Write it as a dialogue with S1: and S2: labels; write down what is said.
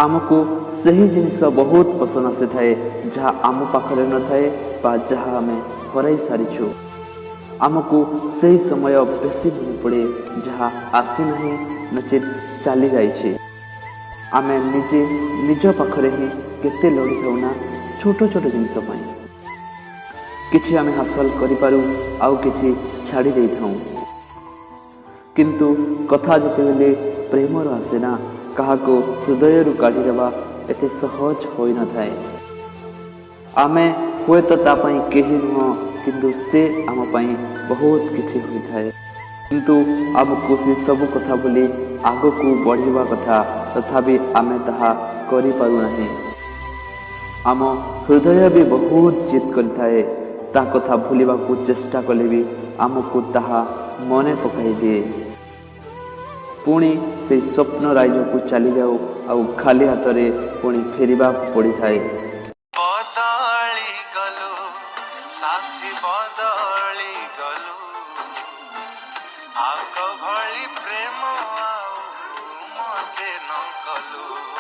S1: ଆମକୁ ସେହି ଜିନିଷ ବହୁତ ପସନ୍ଦ ଆସିଥାଏ, ଯାହା ଆମ ପାଖରେ ନଥାଏ ବା ଯାହା ଆମେ ହରାଇ ସାରିଛୁ। ଆମକୁ ସେହି ସମୟ ବେଶୀ ମନେ ପଡ଼େ, ଯାହା ଆସିନାହିଁ ନଚେତ୍ ଚାଲିଯାଇଛି। ଆମେ ନିଜେ ନିଜ ପାଖରେ ହିଁ କେତେ ଲଢ଼ିଥାଉ ନା ଛୋଟ ଛୋଟ ଜିନିଷ ପାଇଁ। କିଛି ଆମେ ହାସଲ କରିପାରୁ, ଆଉ କିଛି ଛାଡ଼ି ଦେଇଥାଉ। କିନ୍ତୁ କଥା ଯେତେବେଳେ ପ୍ରେମର ଆସେ ନା, କାହାକୁ ହୃଦୟରୁ କାଢ଼ିଦେବା ଏତେ ସହଜ ହୋଇନଥାଏ। ଆମେ ହୁଏତ ତା ପାଇଁ କେହି ନୁହଁ, କିନ୍ତୁ ସେ ଆମ ପାଇଁ ବହୁତ କିଛି ହୋଇଥାଏ। କିନ୍ତୁ ଆମକୁ ସେ ସବୁ କଥା ଭୁଲି ଆଗକୁ ବଢ଼ିବା କଥା, ତଥାପି ଆମେ ତାହା କରିପାରୁନାହିଁ। ଆମ ହୃଦୟ ବି ବହୁତ ଜିଦ୍ କରିଥାଏ। ତା କଥା ଭୁଲିବାକୁ ଚେଷ୍ଟା କଲେ ବି ଆମକୁ ତାହା ମନେ ପକାଇ ଦିଏ। ପୁଣି ସେଇ ସ୍ୱପ୍ନ ରାଇଜକୁ ଚାଲିଯାଉ ଆଉ ଖାଲି ହାତରେ ପୁଣି ଫେରିବାକୁ ପଡ଼ିଥାଏ।
S2: ବଦଳି ଗଲୁ ସାଥୀ, ବଦଳି ଗଲୁ। ଆଗ ଭଳି ପ୍ରେମ ଆଉ ମତେ ନ କଲୁ।